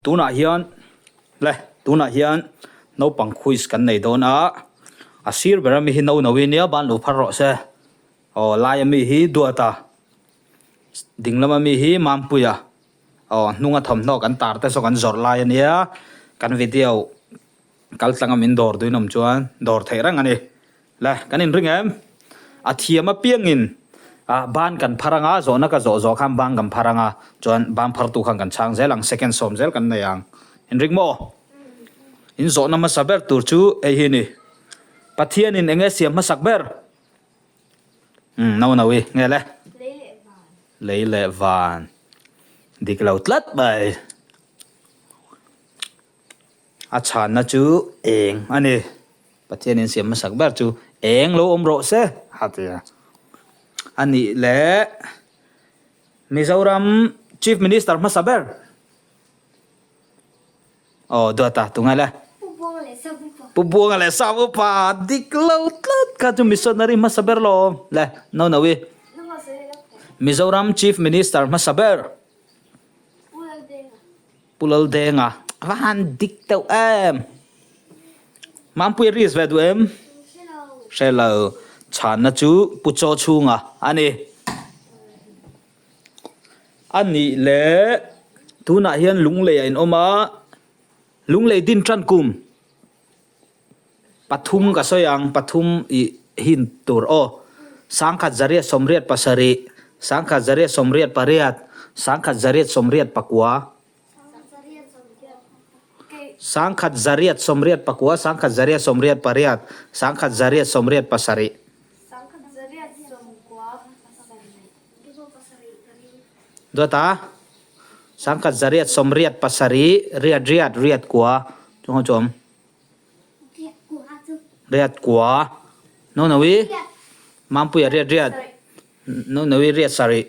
Tunah hian le tunah hian naupang quiz kan nei dawn a, a sir ber ami hi no no i nia ban lo phar rawh se aw lai ami hi Duata ding lam ami hi Mampuia aw hnunga thawmhnaw kan tar te saw kan zawrh lai ania kan video kal tlanga min dawr duin awm chuan dawr theih reng a ni. Le, kan inring em? A thiam apiangin ah ban kan phar anga, zawhna ka zawh zawh khan ban kan phar anga, chuan ban phartu khan kan chhang zel ang, second sawm zel kan nei ang. Inring maw? In zawhna hmasa ber tur chu hei hi a ni. Pathianin eng nge siam hmasak ber? Umm, no no i, nge le? Lei leh van. Lei leh van. Dik lo tlat mai. A chhanna chu eng a ni. Pathianin siam hmasak ber chu eng lo awm rawh se a ti a. A nih leh Mizoram Chief Minister hmasa ber aw Duata tunge le? Pu Buanga leh Sap Upa. Pu Buanga leh Sap Upa dik lo tlat kha chu missionary hmasa ber lo le no no i. Mizoram Chief Minister hmasa ber. Pu Laldenga. Pu Laldenga a va han dik deuh em. Mampuia risk ve duh em? Hre lo. Chhanna chu Pu Chaw chhunga a ni. A nih leh tunah hian Lunglei a inawm a, Lunglei din tan kum. Pathum ka sawi ang, pathum i hint tur aw. Sangkhat zariat sawmriat pasarih, sangkhat zariat sawmriat pariat, sangkhat zariat sawmriat pakua. Sangkhat zariat sawmriat pakua, sangkhat zariat sawmriat pariat, sangkhat zariat sawmriat pasarih. Dawta, sangkhat zariat sawmriat pasarih, riat riat riat kua, chungah chu awm. Riat kua no no i Mampuia riat riat no no i riat sarih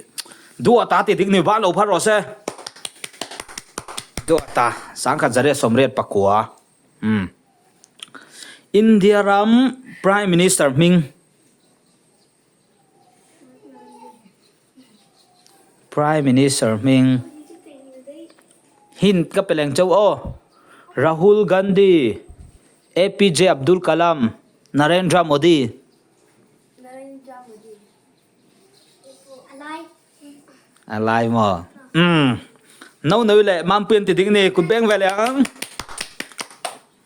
Duata ti dik ni va lo phar rawh se Duata sangkhat zariat sawmriat pakua umm India ram Prime Minister hming Prime Minister hming hint ka pe leng chauh aw. Rahul Gandhi, APJ Abdul Kalam, Narendra Modi. A lai maw? Umm. No noi leh Mampuian ti ding ni kut beng ve leh ang.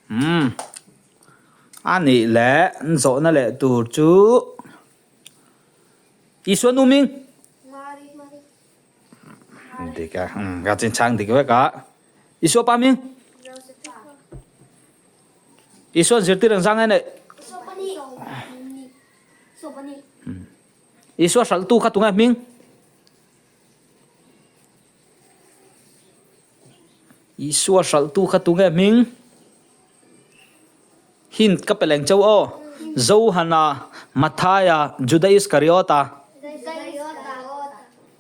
Umm. A nih leh an zawhna leh tur chu Isua nu ming? Dik a, ka chin chhang dik vek a. Isua pa ming? Isua zirtir ang zang e nei. Isua hralhtu kha tunge hming? Isua hralhtu kha tunge hming? Hint ka pe leng chauh aw. Johana, Mathaia, Juda Iskariota.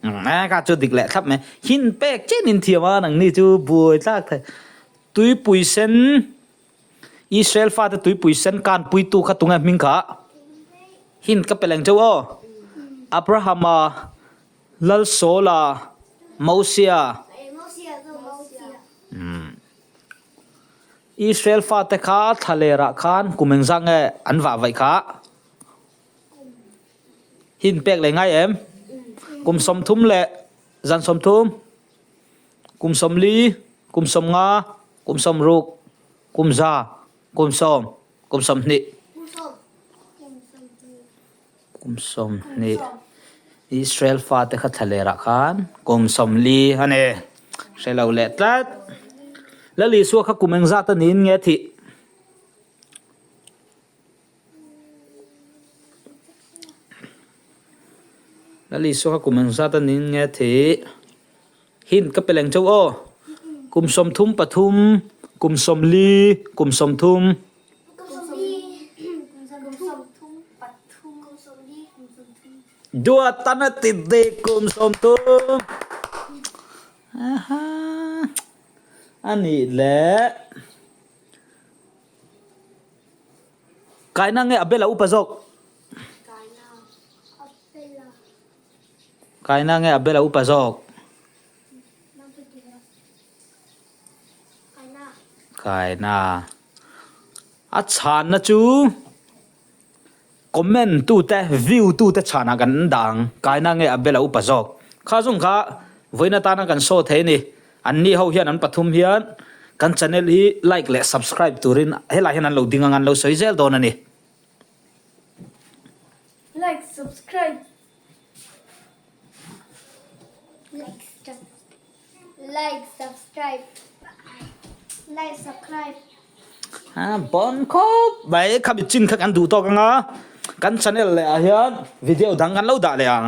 Eh ka chu dik leh thlap mai. Hint pek chen in thiam a nangni chu buai tlak thei. Tuipui sen Israel fate tuipui sen kan puitu kha tunge hming kha? Hint ka pe leng chauh aw. Abrahama Lalsawla, Mosia. Israel fate kha thlalerah khan kum engzah nge an vah vaih kha? Hin pek leh ngai em? Kum 30 leh zan 30, kum 40, kum 50, kum 60, kum 100, kum 10, kum 20. Kum 20 Israel fate kha thlalerah khan kum 40 a ni. Hre lo leh tlat. Lal Isua kha kum engzat a niin nge thih? Lal Isua kha kum engzat a niin nge thih? Hint ka pe leng chauh aw. Kum 33, kum 40, kum 30. Duat tan a ti dik kum 30. Aha. A nih leh. Kaina nge Abela upa zawk? Kaina nge Abela upa zawk? Kaina. A chhanna chu comment tute, view tute chhanah kan dah ang. Kaina nge Abel a upa zawk. Kha zawng kha vawiin atana kan show thei a ni. Anni ho hian an pathum hian kan channel hi like leh subscribe turin helai hian an lo ding ang an lo sawi zel dawn a ni. Like, subscribe. Like, like, subscribe. Like, subscribe. Ha bon khawp mai khami chin kha kan duh tawk anga kan channel leh ah hian video dang kan lo dah leh ang.